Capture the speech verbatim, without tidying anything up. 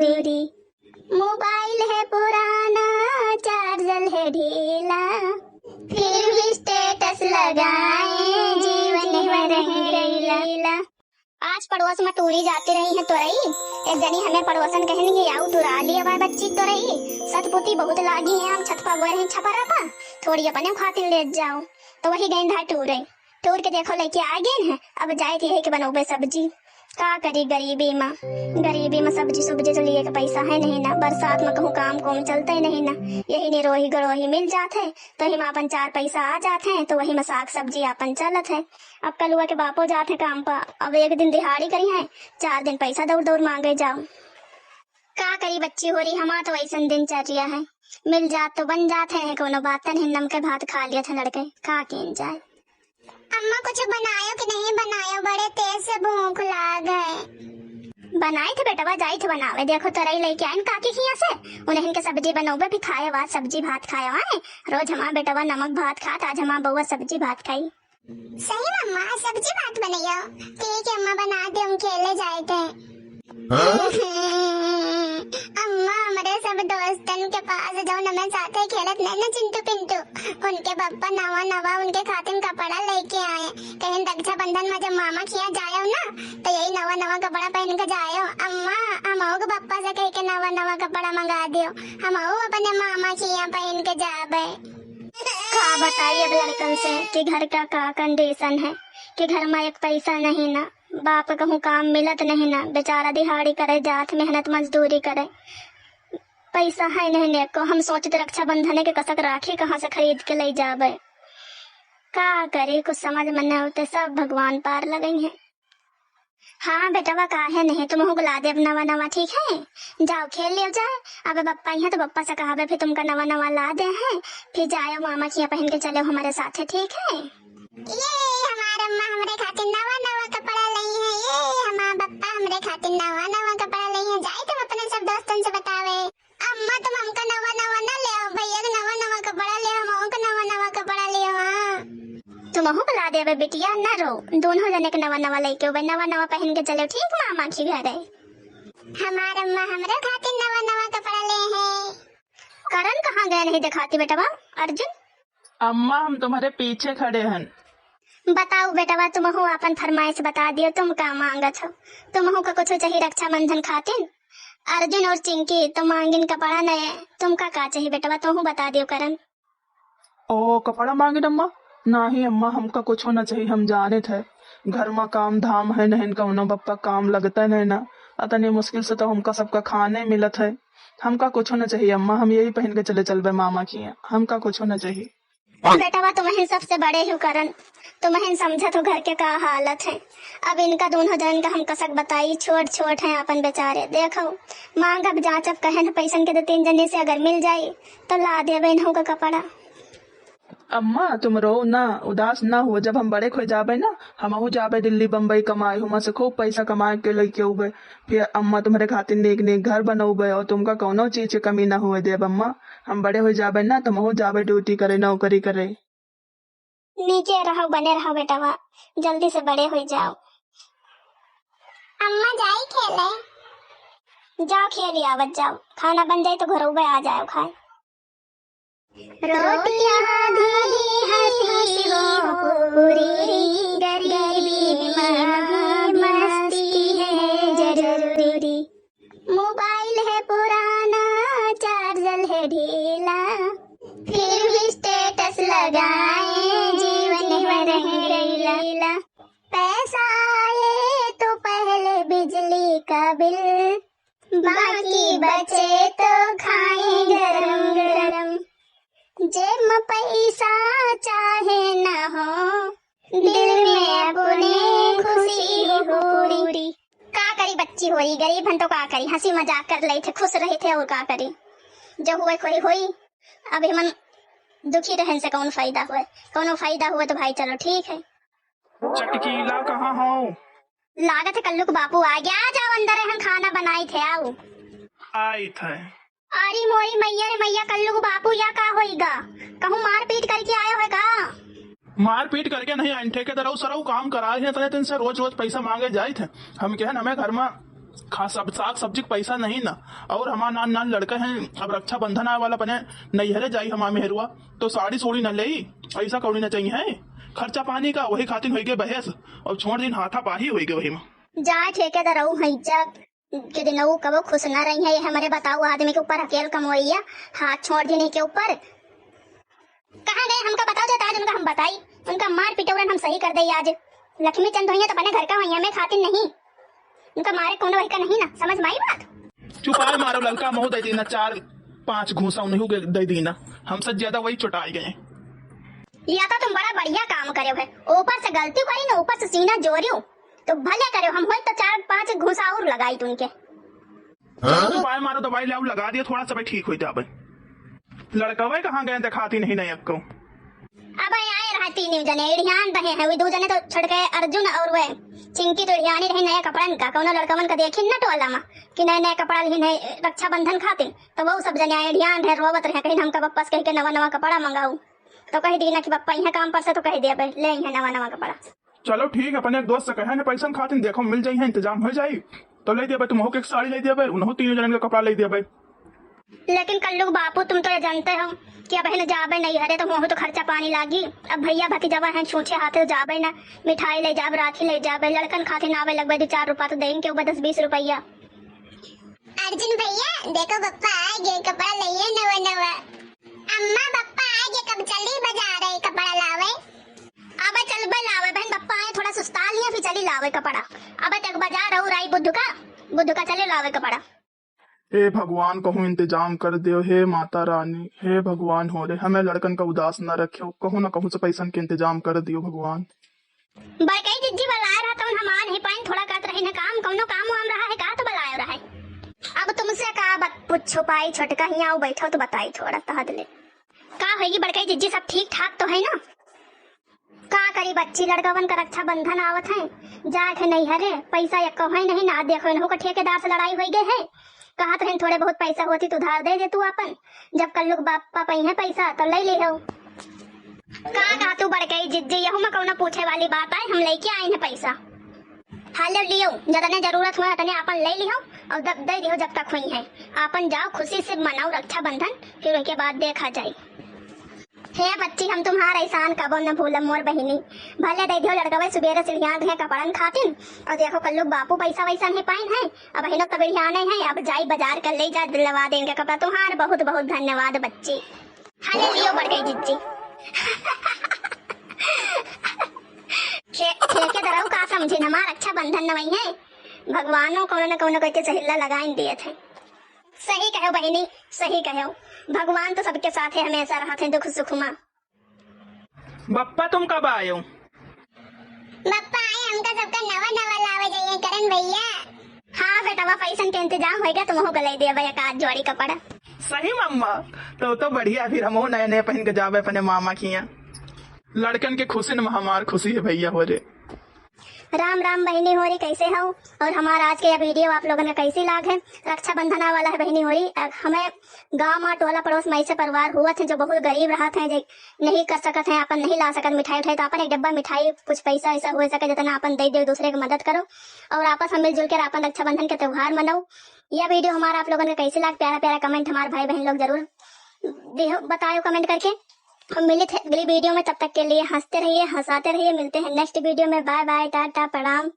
दूरी। मोबाइल है पुराना, चार्जर है ढीला, फिर भी स्टेटस लगाए, जीवन भर है लीला। आज पड़ोस में टूरी जाती रही है तोरई, एक जनी हमें पड़ोसन कहनी कि आऊ टुरा लिया बाय बच्ची तोरई, सतपुती बहुत लागी है, हम छत पर गए रही छपरा पर, थोड़ी अपने खातिर ले जाओ, तो वही गई धाय टूरे। तोड़ के देखो, लइके आ गए हैं। अब जाए के है कि बनौबे सब्जी। का करी गरीबी मा, गरीबी मा सब्जी सुब्जी तो लिए के पैसा है नहीं ना। बरसात मा कहूँ काम कोम चलते ही नहीं ना। यही निरोही गड़ोही मिल जात है, तो ही मा अपन चार पैसा आ जात है, तो वही मा साग सब्जी अपन चलत है। अब कलुआ के बापो जात है काम पा, अब एक दिन दिहाड़ी करी है, चार दिन पैसा दौड़ दौड़ मांगे जाओ। का करी बच्ची हो रही, हमार तो ऐसन दिनचर्या है। मिल जात तो बन जात है, कोनो बात नहीं, नमके भात खा लिया था लड़के, का किन जाए। अम्मा, कुछ बनायो कि नहीं बनायो? बड़े तेज से भूख लाग है। बनाई थे बेटवा, जाई थे बनावे। देखो, तोरई लइके आइन काकी खिया से, उन्हें के सब्जी बनौबे, भी खाए बाद सब्जी भात खाए आए। रोज हमार बेटवा नमक भात खात, आज हमार बउआ सब्जी भात खाई। सही मम्मा, सब्जी भात बनैयो। ठीक है अम्मा, बना दे, हम खेले जाए थे। हाँ? अम्मा, हमरे सब दोस्तन के पास जौन हमें साथे खेलत नहीं ना चिंटू पिंटू, उनके पप्पा नवा नवा उनके खातिर कपड़ा लेके आए। कहीं रक्षाबंधन में जब मामा खिया जायो ना, तो यही नवा नवा कपड़ा पहन के जायो। अम्मा, हम के पप्पा से कह के नवा नवा कपड़ा मंगा दियो, हम अपने मामा खिया पहन के जाबे। का बताई अब लड़कन से कि घर का का कंडीशन है, कि घर में एक पैसा नहीं ना, बाप कहूँ काम मिलत नहीं ना, बेचारा दिहाड़ी करे जात, मेहनत मजदूरी करे, पैसा है नहीं नेको। हम सोचत रक्षाबंधन के कसक राखी कहाँ से खरीद के ले जाबे। का करी, कुछ समझ में न होते, सब भगवान पार लगई है। हाँ बेटवा, काहे नहीं, तुमहू को ला देब नवा नवा, ठीक है? जाओ खेल लियो जाए। अब बप्पा यहाँ तो बप्पा से कहबे, फिर तुमका नवा नवा ला दे हैं, फिर जायो मामा खिया पहन के चलो हमारे साथे, ठीक है? ये हमार अम्मा हमरे खातिर नवा नवा कपड़ा लई है, ये हमार बप्पा हमरे खातिर नवा नवा कपड़ा लई है, जाई तुम अपने सब दोस्तन से बतावे। अम्मा, तुम हमका नवा नवा ना ले आओ, भैया के नवा नवा कपड़ा ले आओ, हमहू के नवा नवा कपड़ा ले आओ। हाँ। तुमहू के ला देबे बिटिया, ना रो, दोनों जने के नवा नवा लेके अउबे, नवा नवा पहन के चलो, ठीक मामा की घरे। हमार अम्मा हमरे खातिर नवा नवा कपड़ा ले हैं। करण कहाँ गए नहीं देखाती बेटवा? अर्जुन। अम्मा, हम तुम्हारे पीछे खड़े हन। बताओ बेटवा, तुमहू आपन फरमाइश बता दियो, तुम का मांगत हो? तुमहू का कुछ चाहिए रक्षाबंधन खातिर? अर्जुन और चिंकी तो मांगिन कपड़ा नए, तुमका का चाहिए बेटवा, तुमहू बता दियो करन। ओ, कपड़ा मांगिन अम्मा? नाही अम्मा, हमका कुछो न चाहिए, हम जानित है घर मा काम धाम है नहीं, कौनो बप्पा काम लगता नहीं ना, अतनी मुश्किल से तो हमका सबका खाने मिलत है। हमका कुछो न चाहिए अम्मा, हम यही पहन के चले चलबे मामा खिया, हमका कुछो न चाहिए। बेटवा, तुमहिन सबसे बड़े हो करन, तुमहिन समझत हो घर के का हालत है। अब इनका दोनों जन का हम कसक बताई, छोट छोट हैं अपन बेचारे। देखो, मांगब जांचब कहन पैसन के दो तीन जने से अगर मिल जाई तो ला देबे इनहू का कपड़ा। अम्मा, तुम रो ना, उदास ना हो, जब हम बड़े हो जाबे ना, हमहू जाबे दिल्ली बम्बई कमाए, हुमा से खूब पैसा कमाए के लेके अउबे। फिर अम्मा तुम्हारे खातिर नेक नेक घर बनउबे और तुमका कौनो चीज के कमी ना हुए देब अम्मा। हम बड़े हो जाबे ना, तुमहू जाबे ड्यूटी करे, नौकरी करे। नीके रहो, बने रहो बेटवा, जल्दी से बड़े हो जाओ। अम्मा जाई खेले। जाओ खेल आवत जाओ, खाना बन जाए तो घरउबे आ जाओ खाए। रोटी आधी हंसी हो पूरी, गरीबी में मस्ती है जरूरी। मोबाइल है पुराना, चार्जर है ढीला, फिर भी स्टेटस लगाए, जीवन भर है लीला। पैसा आए तो पहले बिजली का बिल, बाकी बचे तो खाए गरम गरम। जेब में पैसा चाहे ना हो, दिल में अपने खुशी हो पूरी। का करी बच्ची होरी, गरीब हन तो का करी, हंसी मजाक कर लेते, खुश रहते और का करी, जो हुए कोई होई। अब हमन दुखी रहन से कौन फायदा हुए, कौनो फायदा हुए तो भाई चलो ठीक है। चटकीला कहाँ हो? लागत है कल्लू के बापू आ गया। आ जाओ अंदर, हम खाना बनाई थे, आओ। आई थे। अरे मोरी मैया रे मैया, कल्लू के बापू या का होइगा? कहूँ मारपीट करके आयो है का? मारपीट करके नहीं आइन, ठेकेदारऊ सरऊ काम कराए हैं, इतने दिन से रोज रोज पैसा मांगे जाए थे। हम कहन हमें घर में खा सब, साग सब्जी के पैसा नहीं ना, और हमार नान नान लड़का हैं, अब रक्षाबंधन आए वाला, अपने नैहरे जाई हमार मेहरुआ, तो साड़ी सोड़ी न लेई, पैसा कौड़ी न चाहिए है, खर्चा पानी का वही खातिर होई गए बहस, और छोड़ दिन हाथा पाही होई गए वही में। जा ठेकेदारऊ है जा, के दिन ऊ कबो खुश ना रही है, ये हमरे बताऊ आदमी के ऊपर अकेल कमवैया, हाथ छोड़ दिन के ऊपर। कहाँ गए हमका बताओ, जाता आज उनका हम बताई, उनका मार पिटौरन हम सही कर दे आज। लक्ष्मी चंद होइया तो अपने घर का होइया, मैं खातिर नहीं, उनका मारे कोनो वही का नहीं ना, समझ में आई बात? चुपाय मारो ललका, मोह दे दीना, चार पाँच घूसा उन्हीं के दे दीना, हमसे ज्यादा वही चुटाई गए। या तो तुम बड़ा बढ़िया काम करे है, ऊपर से गलती करी ना, ऊपर से सीना जोरियो, तो भले करे, हम होई तो चार पाँच घूसा और लगाई तुमके। चलो, चुपाय मारो, दवाई ले आओ, लगा दिया, थोड़ा सा भाई ठीक हो जाबे। लड़कवे कहाँ गए, दिखाती नहीं नयक को। अब आए रहा तीन जने, इड़ियान रहे हैं, वे दो जने तो छड़के अर्जुन और वे चिंकी तो इड़ियानी रही नया कपड़न का, कौनो लड़कवन का देखी न टोला में कि नए नए कपड़ा लिहिन है रक्षाबंधन खातिर, तो वो सब जने आए इड़ियान रहे, रोवत रहे, कहीं हमका बप्पस कह के नवा नवा कपड़ा मंगाऊ, तो कह दी ना कि बप्पा यहाँ काम पर से तो कह दिया बे, ले यहाँ नवा नवा कपड़ा। चलो ठीक है, अपने एक दोस्त से कहे ने पैसन खातिर, देखो मिल जाई है, इंतजाम हो जाई, तो ले देबे, तुमहू के एक साड़ी ले देबे, उनहू तीनों जनन के कपड़ा ले देबे। लेकिन कल्लू के बापू, तुम तो ये जानते हो कि अब है न जाबे नहीं हरे, तो वहू तो खर्चा पानी लागी। अब भैया भतीजवा हैं, छूछे हाथे तो जाबे ना, मिठाई ले जाबे, राखी ले जाबे, लड़कन खातिर ना आवे लगबे, दो चार रुपया तो देंगे, ऊपर दस बीस रुपया। अर्जुन भैया, देखो बप्पा आ गए, कपड़ा लइए नवा नवा। अम्मा, बप्पा आ गए, कब चली बाजार है कपड़ा लावे? अब चलबे लावे बहन, बप्पा आए थोड़ा सुस्ता लिया, फिर चली लावे कपड़ा। अब तक बाजार और आई बुध का, बुध का चले लावे कपड़ा। हे भगवान, कहूँ इंतजाम कर दियो, हे माता रानी, हे भगवान हो रे, हमें लड़कन का उदास न रखियो, कहूँ न कहूँ से पैसन के इंतजाम कर दियो भगवान। बड़कई जिज्जी बलाए रहा, तउन हम आ नहीं पाइन, थोड़ा कहत रही न काम, कउनो काम वाम रहा है का तो बलाए रहा है। अब तुमसे का बत-, पूछो पाई, छोटका हियाँ आओ बैठो तो बताई थोड़ा तहद ले। का होई बड़कई जिज्जी, सब ठीक ठाक तो है ना? का करी बच्ची, लड़कवन का रक्षाबंधन आवत है, जाए थे नैहरे, पैसा एक्को है नहीं ना, देखो इनहू का ठेकेदार से लड़ाई होई गए है, कहत रहन थोड़े बहुत पैसा होती तो उधार दे दे तू आपन, जब कल्लू के बाप पापा ही है पैसा तो ले ले हो। का कहा तू बड़कई जिज्जी, यहू में कउनो पूछे वाली बात आए, हम लेके आइन है पैसा। हाँ, ले लियो, जतने जरूरत हुए उतने आपन ले लियो और दब दे दियो जब तक हुई है। आपन जाओ खुशी से मनाओ रक्षाबंधन, फिर उसके बाद देखा जाए। हे बच्ची, हम तुम्हार एहसान कबो न भूलब मोर बहिनी। भले दे दियो लड़कवे सुबेरे सिढ़ियान रहे कपड़न खातिन, और देखो कल्लू बापू पैसा वैसा नहीं पाइन है, अब हिनो तबिढ़ियाने हैं, अब जाई बाजार कर ले जा दिलवा देंगे कपड़ा। तुम्हार बहुत बहुत धन्यवाद बच्ची। हले लियो बड़कई जिज्जी। ठे-, ठेकेदारऊ का समझिन, हमार रक्षाबंधन नवई है, भगवानो कउनो न कउनो करके सहिल्ला लगाइन दिए थे। सही कहो बहिनी, सही कहो, भगवान तो सबके साथे हमेशा रहत हैं दुख सुख मा। बप्पा तुम कब आयो? बप्पा आए, हमका सबका नवा नवा लावे जाइए करन भैया। हाँ बेटवा, फैशन के इंतजाम होइगा, तुमहू का ले देबे एक आध जोड़ी कपड़ा। सही मम्मा, तो तो बढ़िया, फिर हमहू नए नए पहन के जाबे अपने मामा किया। लड़कन के खुशी न हमार खुशी है भैया हो रे। राम राम बहिनी होरी, कैसे हो? और हमारा आज के यह वीडियो आप लोगन का कैसी लाग है? रक्षाबंधन आवे वाला है बहिनी होरी। अब हमें गाँव मा टोला पड़ोस मा ऐसे परिवार हुआ थे जो बहुत गरीब रहत हैं, जो नहीं कर सकत हैं, आपन नहीं ला सकत मिठाई उठाई, तो आपन एक डब्बा मिठाई, कुछ पैसा ऐसा हो सके जितना आपन दे दे, दूसरे की मदद करो और आपस में मिलजुल कर आपन रक्षाबंधन के त्योहार मनाओ। यह वीडियो हमारा आप लोगन का कैसी लाग, प्यारा प्यारा कमेंट हमारे भाई बहन लोग जरूर दिहो, बतायो कमेंट करके। हम मिलित है अगली वीडियो में, तब तक के लिए हंसते रहिए, हंसाते रहिए। मिलते हैं नेक्स्ट वीडियो में। बाय बाय, टाटा, प्रणाम।